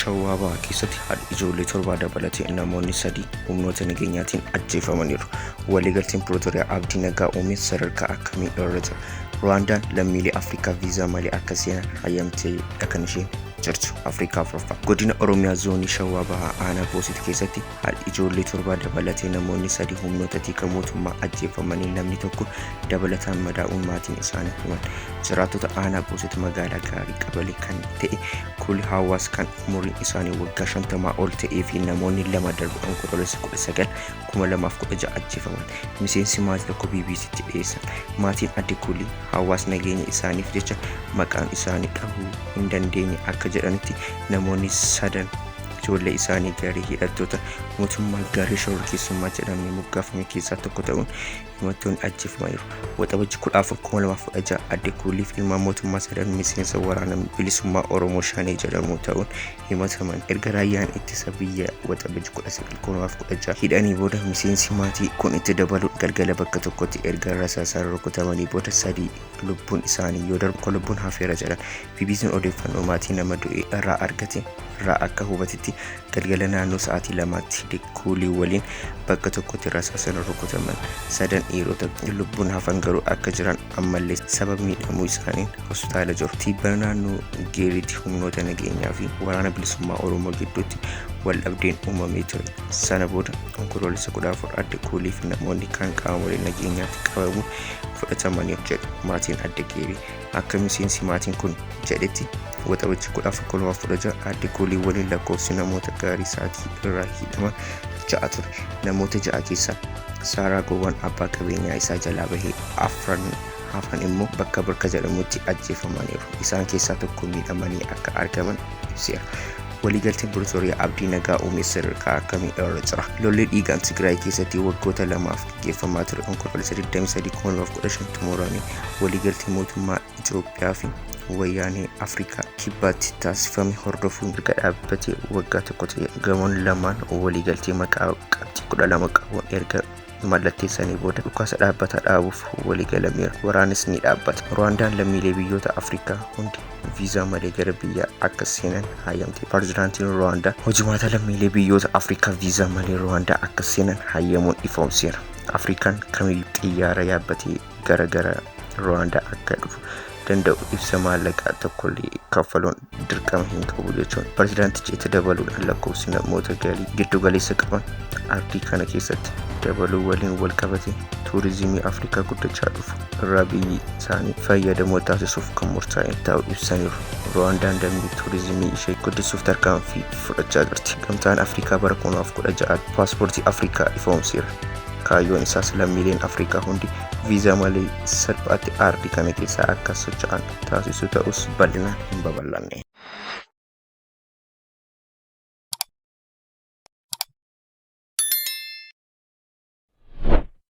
Shawaa Bahaa keessatti haadha ijoollee torbaa dabalatee namoonni sadii humnoota nageenyaatiin ajjeefamaniiru. Waliigalteen Pirootoriyaa abdii nagaa uume sadarkaa akkamii irra jira? Ruwaandaan lammiilee Afrikaa viizaa malee akka seenan hayyamtee kan isheen jirtu Afrikaa afuraffaa. Godina Oromiyaa Zoonii Shawaa Bahaa Aanaa Boosit keessatti haadha ijoollee torbaa dabalatee namoonni sadii humnoota tika mootummaa ajjeefamanii namni tokko dabalataan madaa'uun maatiin isaanii himan. Jiraattota Aanaa Boosit magaalaa Gaarii Qabalee kan ta'e Kuli Hawaas kan umuriin isaanii waggaa 50 ol ta'ee fi namoonni lama darbe Onkoloolessa 19 2016 ajjeefaman. Miseensi maatii tokko BBCtti dhiyeessan. Maatiin adde Kuli Hawaas nageenya isaaniif jecha maqaan isaanii dhahuu hin dandeenye akka jedhanitti, namoonni sadan ijoollee isaanii garee hidhattoota mootummaa garee shororkeessummaa jedhamee moggaafame keessaa tokko ta'uun himattoonni ajjeefamaniiru. Waxabajji 14 2016 adde Kuuliif ilmaan mootummaa sadan miseensa waraana bilisummaa Oromoo Shanee jedhamu ta'uun himataman. Erga raayyaan ittisa biyya Waxabajji 19 2016 hidhanii booda, miseensi maatii kun itti dabaluun, galgala bakka tokkotti erga rasaasaan rukutamanii booda sadii lubbuun isaanii yoo darbu lubbuun hafeera jedhan. BBC'n odeeffannoo maatii nama du'e irraa argate irraa akka hubatetti, galgala naannoo sa'aatii 2tti Kuulii waliin bakka tokkotti rasaasan rukutaman sadan dhiirota, lubbuun hafan garuu akka jiran, ammallee sababa miidhamuu isaaniin hospitaala jiru. Tibbana naannoo Geeriitti humnoota nageenyaa fi waraana bilisummaa Oromoo gidduutti wal dhabdeen uumamee ture. Sana booda Onkoloolessa 14 adde Kuulii fi namoonni kaan qaamolee nageenyaatti qabamuun fudhatamaniiru jedhu maatiin adde Geerii. Akka miseensi maatiin kun jedhetti, Waxabajjii 14 2016 adde Kuulii waliin lakkoofsi namoota gaarii sa'aatii irraa hidhaman ja'a ture. Namoota ja'a keessaa Saaraa Gowwaan abbaa qabeenyaa isaa jalaa bahee, afran hafan immoo bakka Birka jedhamutti ajjeefamaniiru. Isaan keessaa tokko miidhamanii akka argaman ibseera. Waliigalteen Pirootoriyaa abdii nagaa uume sadarkaa akkamii irra jira? Lolli dhiigaan Tigraay keessatti waggoota lamaaf gaggeeffamaa ture Onkoloolessa 23 2015 xumurame waliigaltee mootummaa Itoophiyaa fi Wayyaanee Afrikaa Kibbaatti taasifame hordofuun erga dhaabbatee waggaa tokko ta'e. Gamoon lamaan waliigaltee maqaa qabxii 12 qabuun erga mallatteessanii booda dhukaasa dhaabbataa dhaabuuf waliigalameera. Waraanis ni dhaabbata. Ruwaandaan lammiilee biyyoota Afrikaa hundi viizaa malee gara biyyaa akka seenan hayyamte. Pirezidaantiin Ruwaandaa hojimaata lammiilee biyyoota Afrikaa viizaa malee Ruwaandaa akka seenan hayyamuun ifoomseera. Afrikaan kamiyyuu xiyyaara yaabbatee gara gara Ruwaandaa akka dhufu danda'u ibsa maallaqaa tokkollee kaffaluun dirqama hin qabu jechuun pirezidaantichi itti dabaluudhaan, lakkoofsi namoota galii giddu galeessa qaban ardii kana keessatti dabaluu waliin wal qabate tuurizimii Afrikaa guddachaa dhufu irraa biyyi isaanii fayyadamoo taasisuuf kan murtaa'e ta'uu ibsaniiru. Ruwaandaan damee tuurizimii ishee guddisuuf tarkaanfii fudhachaa jirti. Gamtaan Afrikaa bara 2016 paaspoortii Afrikaa ifoomseera. Kaayyoon isaas lammiileen Afrikaa hundi viizaa malee salphaatti ardii kana keessaa akka socho'an taasisu ta'us bal'inaan hin babal'anne.